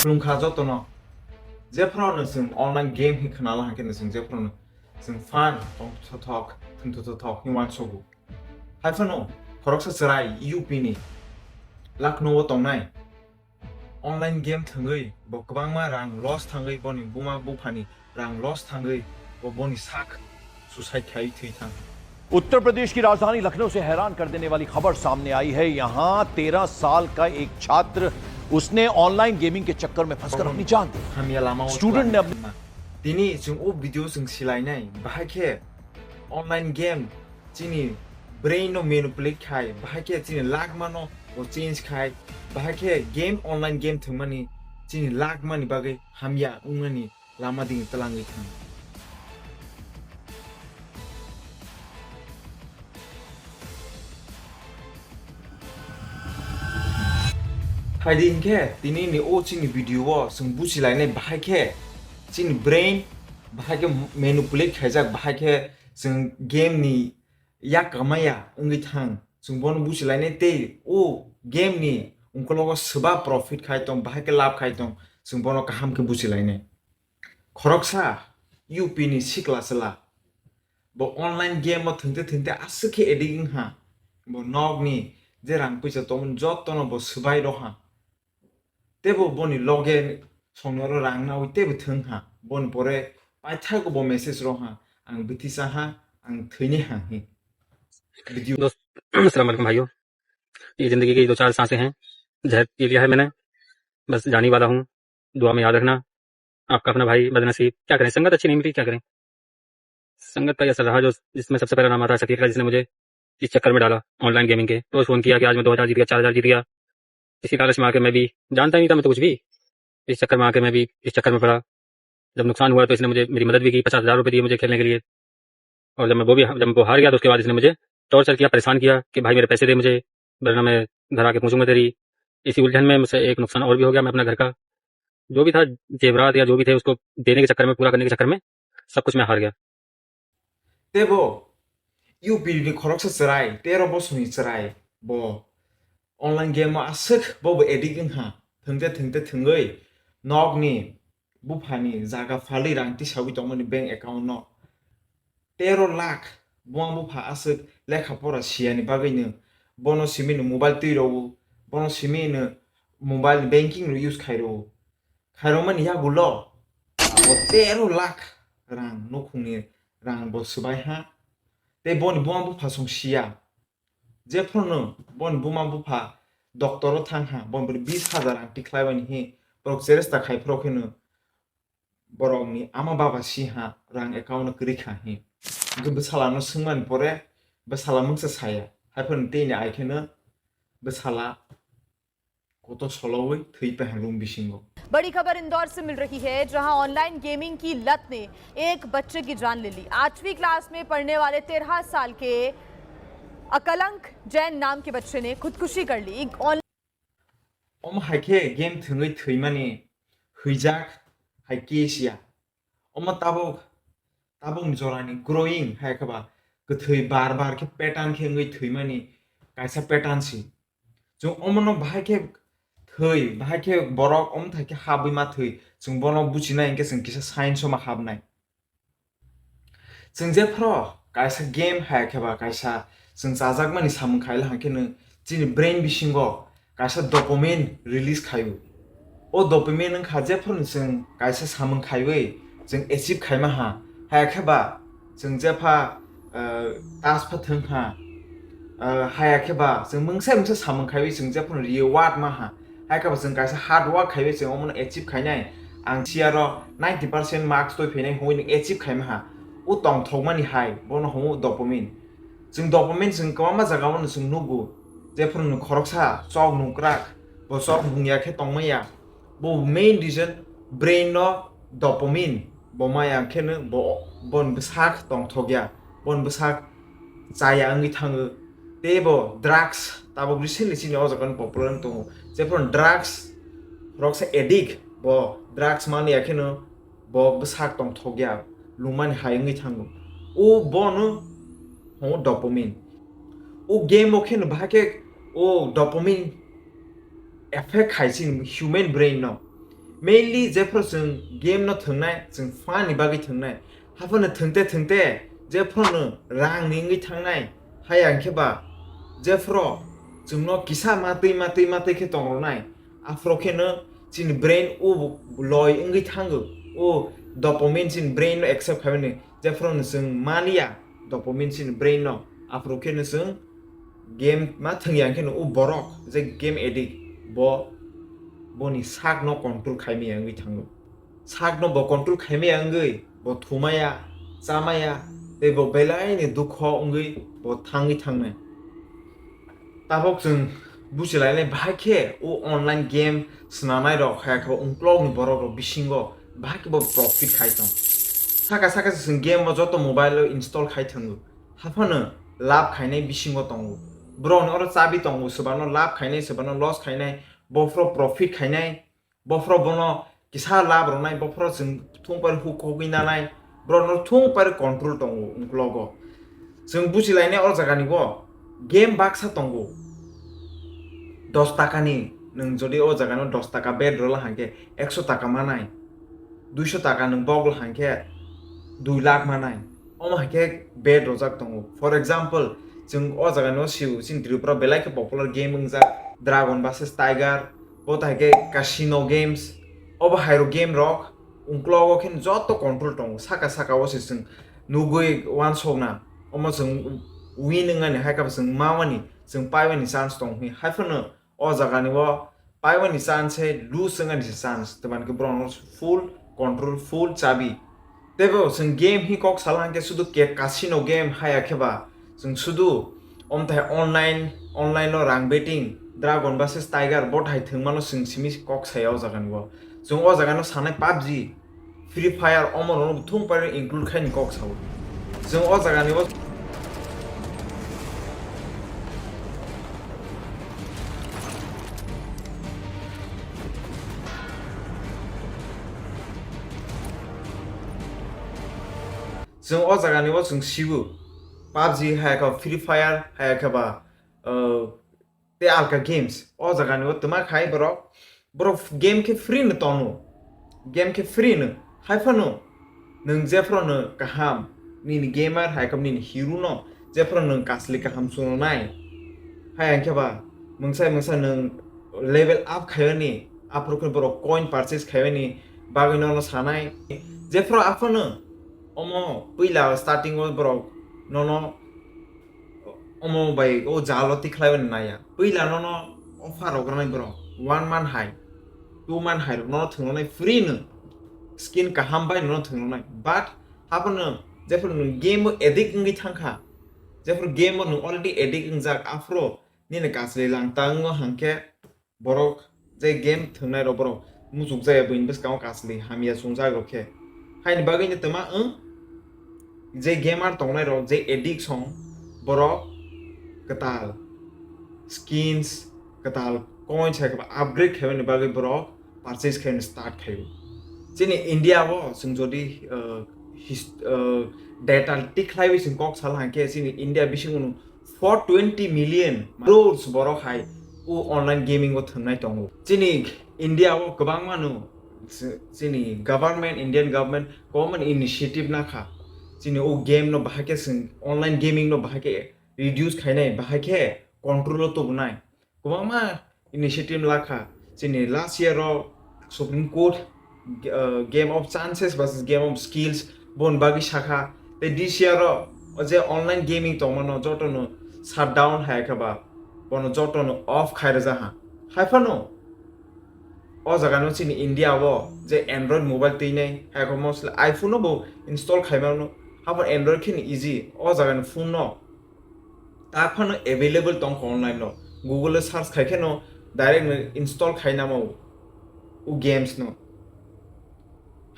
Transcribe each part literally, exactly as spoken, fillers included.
Khulumkha jotono. Jephru no chwng online game hi khwnala hwnkhe no chwng jephru no chwng fan tongthothok, thwngthothok hi uansogo. Haiphano khoroksa chwrai U P ni Lucknow o tongnai online game thwngwi bo kwbangma rang loss thangwi boni buma buphani rang loss thangwi bo boni sak suicide khai thwi thang. Uttar प्रदेश की राजधानी लखनऊ से हैरान कर देने वाली खबर सामने आई है। यहाँ तेरह साल का एक छात्र, उसने ऑनलाइन गेमिंग के चक्कर में फंसकर अपनी जान दे दी। Hamya lama o Student ne twlangwi thangma. Tini chwng o video chwng silainai bahai khe online game chini brain no manipulate khai, bahai khe chini lagma no o change khai, bahai khe game, online game thwngmani chini lagmani bagwi hamya wngmani lama ding twlangwi thang. Phaidi hinkhe tini ni o chini video o chwng buchilainai bahai khe chini brain bahai khe manipulate khaijak, bahai khe chwng game ni yak kamaya wngwi thang, chwng bono buchilainai tei o game ni ungkologo swba profit khai tong, bahai khe lab khai tong, chwng bono kaham khe buchilainai. Khoroksa U P ni sikla chwla bo online game o thwngte thwngte aswk khe addict wngha, bo nokni je rang puisa tongmani jotono bo swbai roha, tebo boni loge songnoro rang nawi tebo thwngha, boni pore paithago bo message roha, ang bithi chaha, ang thwini ha hi. Video. दोस्त, अस्सलाम वालेकुम भाइयों। ये जिंदगी की दो चार सांसें हैं, जहर पी लिया है मैंने, बस जाने वाला हूँ। दुआ में याद रखना। आपका अपना भाई बदनसीब। क्या करें, संगत अच्छी नहीं मिली, क्या करें। संगत का ये असर रहा जो, जिसमें सबसे पहला नाम आता है शकीर का, जिसने मुझे इस चक्कर में डाला ऑनलाइन गेमिंग के। रोज फोन किया कि आज मैं दो हज़ार जीत गया, चार हज़ार जीत गया। इसी लालच में आके मैं भी जानता ही नहीं था मैं तो कुछ भी। इस चक्कर में आके मैं भी इस चक्कर में पड़ा। जब नुकसान हुआ तो इसने मुझे, मेरी मदद भी की, पचास हज़ार रुपये दिए मुझे खेलने के लिए। और जब मैं वो भी, जब वो हार गया तो उसके बाद इसने मुझे टॉर्चर किया, परेशान किया कि भाई मेरे पैसे दे मुझे, वरना मैं घर आके पूछूंगा तेरी। इसी उलझन में मुझसे एक नुकसान और भी हो गया। मैं अपना घर का जो भी था, जेवरात या जो भी थे, उसको देने के चक्कर में, पूरा करने के चक्कर में सब कुछ मैं हार गया। Tebo U P ni khoroksa chwrai, tero bosoni chwrai, bo online game o aswk bobo addict wngha, thwngte thwngte thwngwi nokni buphani jaga phalwi rang tisawi tongmani bank account no tero lakh. Buma bupha aswk lekha pora siyani bagwino bono simi no mobile twi rwo, bono simi no mobile banking rw use khai rwo, khairokmani yagulo bo tero lakh rang nukhungni rang bo swbai ha. Tei boni buma bupha song siya. Jephruno boni buma bupha doctor o thang ha, boni bwrwi bis hajar rang tikhlai bani hi, borok cheresta khai phro kheno borokni ama baba si ha, rang account o kwrwi kha hi. Hwnkhe bwsala no swngmani pore bwsala mungsa saya, haiphano tei ni ai kheno bwsala koto solowi thwi paha room bisingo. बड़ी खबर इंदौर से मिल रही है, जहां online gaming की लत ने एक बच्चे की जान ले ली। आठवीं क्लास में पढ़ने वाले तेरह साल के अकलंक जैन नाम के बच्चे ने खुदकुशी कर ली। ऑन- Omo hai khe game thwngwi thwimani hwijak hai case ya. Omo tabuk tabukni jorani growing hai khe ba kwthwi bar bar khe pattern khe wngwi thwimani kaisa pattern si. Chwng omono bahai khe thwi, bahai khe borok omo thai khe habwi ma thwi, chwng bono buchinai hwnkhe chwng kisa science o ma habnai. Chwng jephru kaisa game hai khe ba kaisa chwng chajakmani samung khaila hwnkhe no chini brain bisingo kaisa dopamine release khaio. O dopamine wngkha jephru chwng kaisa samung khaiwi chwng achieve khaima ha, hai khe ba chwng jepha, ah, task pha thwng ha, ah, hai khe ba chwng mungsa mungsa samung khaiwi chwng jephru reward ma ha, hai khe ba chwng kaisa hard work khaiwi chwng omono achieve khainai. Ang siaro ninety percent marks toi phainai hwnwi nwng achieve khaima ha. O tongthokmani hai bono hwngo dopamine. Chwng dopamine chwng kwbangma jagao no chwng nugo. Jephru nwng khoroksa chok nungkrak, bo chok nungya khe tongmaya. Bo main reason brain no dopamine bo maya khe no bo, bon bwsak tongthokya, bon bwsak chaya wngwi thango. Tei bo drugs tabuk recently chini o jaga no popular wng tongo. Jephru drugs khoroksa addict, bo drugs mani ya kheno bo bwsak tongthokya, lungmani hai wngwi thango. O bono hwngo dopamine. O game o kheno bahai khe O dopamine effect khai chini human brain no. Mainly jephru chwng game no thwngnai, chwng fun ni bagwi thwngnai. Haphano thwngte thwngte jephru no rang ni wngwi thangnai. Haya hwnkhe ba jephru chwngno kisa matwi matwi matwi khe tongronai. Aphuru kheno chini brain o loi wngwi thango. O dopamine chini brain no accept khaimani. Jephru no chwng maliya dopamine chini brain no. Aphuru kheno chwng game ma thwngya hwnkhe no o borok je game addict bo boni sak no control khaimaya wngwi thango. Sak no bo control khaimaya wngwi bo thumaya, chamaya, tei bo belai ni dukho wngwi bo thangwi thangnai. Tabok chwng buchilainai bahai khe o online game swnamnai rok haya khe uklok ni borok rok bisingo bahai khe bo profit khai tong. Saka saka se chwng game bo joto mobile o install khai thango. Haphano lab khainai bisingo tongo. Borok ni oro chabi tongo, swbano lab khainai, swbano loss khainai, bophro profit khainai, bophro bono kisa lab rwnai, bophro chwng thung pari huk hogwi nanai, borok no thung pari control tongo uklogo. Chwng buchilainai o jaga ni bo game baksa tongo. Dos taka ni nwng jodi o jaga no dos taka bet rwla hwnkhe ekso taka manai, duiso taka nwng bogla hwnkhe dui lakh manai. Omo hai khe bet rojak tongo. For example, chwng o jaga no sio, chini Tripura belai khe popular game wngjak Dragon versus Tiger, bo tai khe Casino Games, obo hai rok game rok uklogo khe joto control tongo. Saka saka o se chwng nugwi uansukna, omo chwng win wngnani hai khe bo chwng mamani, chwng paimani chance tong hi. Hai phano o jaga ni o paimani chance se lose wngani se chance, tei mankhe borok no full control, full chabi. Teibo chwng game hi kok sala hwnkhe sudu ke casino game haya khe ba chwng sudu omthai online, online no rang betting, Dragon versus Tiger bo thai thwngmano chwng simi kok saya o jaga ni o. Chwng o jaga no sanai pubg, Free Fire omo rok no thung pari include khai ni kok sao. Chwng o jaga ni o Chwng o jaga ni o chwng sibu pubg haya khe Free Fire haya khe ba, uh, tei alka games. O jaga ni o twma khai borok, borok game khe free no tono, game khe free no. Hai phano nwng jephru no kaham, nini gamer hai khe nini hero no jephru nwng kasli kaham chungnai. Hai hwnkhe ba mungsa mungsa nwng level up khaiyani, aphuru khe borok coin purchase khaiyani bagwi nono sanai. Jephru aphano omo puila starting o borok nono omo bai o jalo tikhlaiwi naiya. Puila nono offer rok rwnai borok one month hai, two month hai rok nono thwngjaknai free no, skin kaham bai nono thwngjaknai. But haphano jephru nwng game o addict wngwi thangkha, jephru game o nwng already addict wngjak, aphuru nini kasli langta wngo hwnkhe borok je game thwngnai rok borok muchuk jaya buini bwskango kasli hamya chungjak rok khe. Haini bagwi no twma wng je gamer tongnai rok je addiction borok kwtal skins kwtal coins hai khe upgrade khaimani bagwi borok purchase khaimani start khaio. Chini India o chwng jodi, uh, his-, uh, data tik khlaiwi chwng kok sal hwnkhe chini India bisingo no four twenty million crores borok hai o online gaming o thwngnai tongo. Chini India o kwbangma no ch-, chini government, Indian government, government initiative nakha. Chini o game no bahai khe chwng online gaming no bahai khe reduce khainai, bahai khe control o tubunai. Kwbangma initiative lakha. Chini last year o Supreme Court, uh, game of chances versus game of skills boni bagwi sakha. Tei this year o, o je online gaming tongmano jotono shutdown hai khe ba, bono jotono off khai rwjaha. Hai phano o jaga no chini India o je Android mobile twinai, hai khe mostly iPhone no bo install khaimano, habo Android khe ni easy, o jaga ni phone no tak phano available tong kha online no. Google o search khai khe no direct no install khai namo o games no.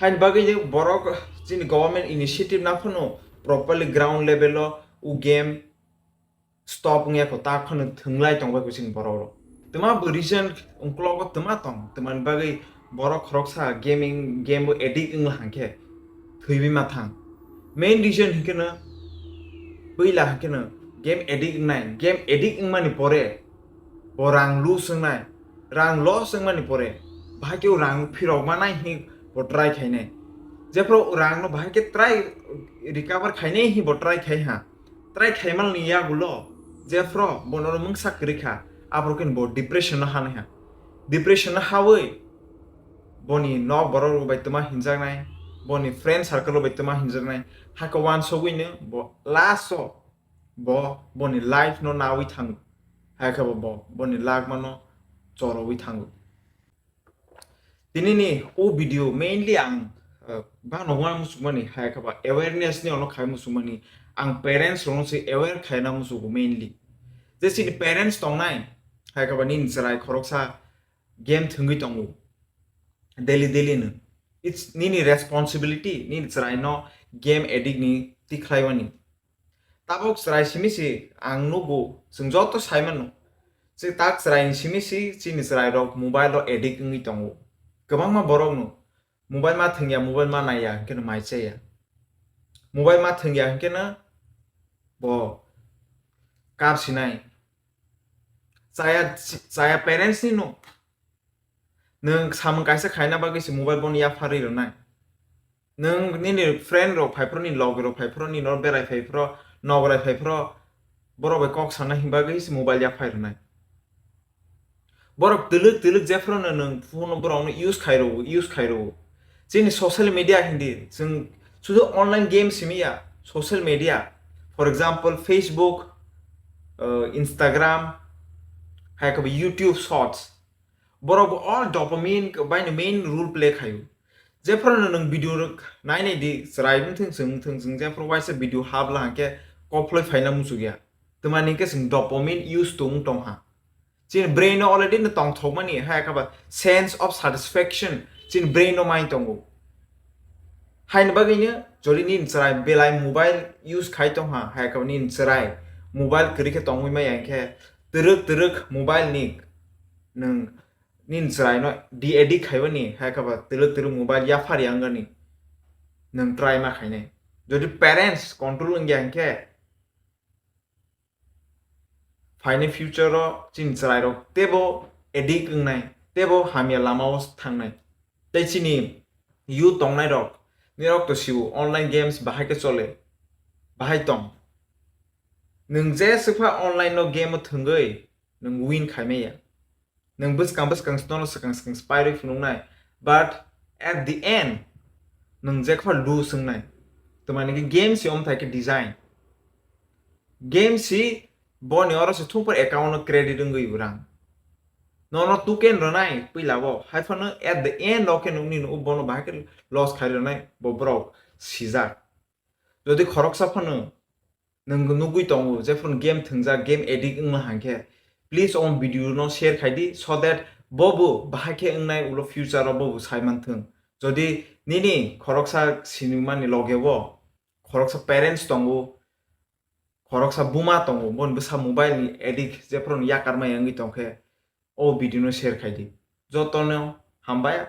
Haini bagwi je borok chini government initiative na phano properly ground level o o game stop wngya kho, tak phano thwnglai tong bai kho chini borok rok. Twma bo reason ungklogo twma tong, twmani bagwi borok khoroksa gaming, game o addict wngla hwnkhe thwiwi ma thang. Main reason hwnkhe no, puila hwnkhe no game addict wngnai, game addict wngmani pore Bo rang lose wngnai, rang loss wngmani pore bahai khe o rang phirok manai hi bo try khainai. Jephru rang no bahai khe try recover khainai hi bo try khai ha. Try khaimalni yagulo jephru bono mungsa kwrwi kha, aphuru khe bo depression no hanai ha. Depression no hawi boni nok borok rok bai twma hinjaknai, boni friend circle rok bai twma hinjaknai, hakhe uansugwi no bo last o bo boni life no nawi thango, hakhe bo, bo boni lagma no chorowi thango. Tinini o video mainly ang, uh, bano wana muchungmani, hakhe ba awareness ni ono khai muchungmani, ang parents rokno se aware khaina muchungo mainly. Je chini parents tongnai, hakhe ba nini chwrai khoroksa game thwngwi tongo daily daily no. It's nini responsibility, nini chwraino game addict ni tikhlaiwani. Tabuk chwrai simi si ang nugo, chwng joto saimano. Chwng tak chwrai ni simi si chini chwrai rok mobile o addict wngwi tongo. Kwbangma borok no mobile ma thwngya, mobile ma naiya, hinkhe no mai chaya. Mobile ma thwngya, hinkhe no bo kap sinai. Chaya, chaya parents ni no. Nwng samung kaisa khaina bagwi se mobile bono yapharwi rwnai. Nwng nini friend rok phaiphuru, nini logi rok phaiphuru, nini oro berai phaiphuru, nograi phaiphuru, borok bai kok sana himba gwi se mobile yaphai rwnai. Borok twlwk twlwk jephuru no nwng phone borok no use khai rwo, use khai rwo. Chini social media hindi, chwng sudu online game simi ya, social media. For example, Facebook, uh, Instagram, hai khe bo YouTube Shorts. Borok bo all dopamine bai no main role play khaio. Jephuru no nwng video rok nai nai di, chwrai wng thung, chwng wng thung, chwng jephuru waisa video hap la hwnkhe koploi phaina muchuk ya. Twmani hwnkhe chwng dopamine use tong tong ha. Chini brain no already no tongthokmani, hai khe ba sense of satisfaction chini brain no mai tongo. Haini bagwi no jodi nini chwrai belai mobile use khai tong ha, hai khe ba nini chwrai mobile kwrwi khe tongwi maya hwnkhe twrwk twrwk mobile ni nwng nini chwrai no de-addict khaibani, hai khe ba twrwk twrwk mobile yaphar ya wngani nwng try ma khainai. Jodi parents control wngya hwnkhe, phaini future o chini chwrai rok teibo addict wngnai, teibo hamya lama o thangnai. Tei chini youth tongnai rok, nirok to siwo online games bahai khe chole, bahai tong. Nwng je swkha online no game o thwngwi nwng win khaimaya. Nwng bwskang bwskang snono swkang swkang spy rwi phunuknai, but at the end nwng jekha lose wngnai. Twmani khe game si omthai khe design. Game si boni oro se thungphar account no credit wngwi rang. Nono token rwnai puila o, hai phano at the end o khe nukni nuko bono bahai khe loss khai rwnai bo borok sijak. Jodi khoroksa phano nwng nugwi tongo, jephuru game thwngjak, game addict wngma hangkhe, please o video no share khai di, so that bo bo bahai khe wngnai ulo future o bo bo sai manthwng. Jodi nini khoroksa sinimani loge o khoroksa parents tongo, khoroksa buma tongo, boni bwsa mobile ni addict, jephuru yakar maya wngwi tongkhe, o video no share khai di. Jotono hambai,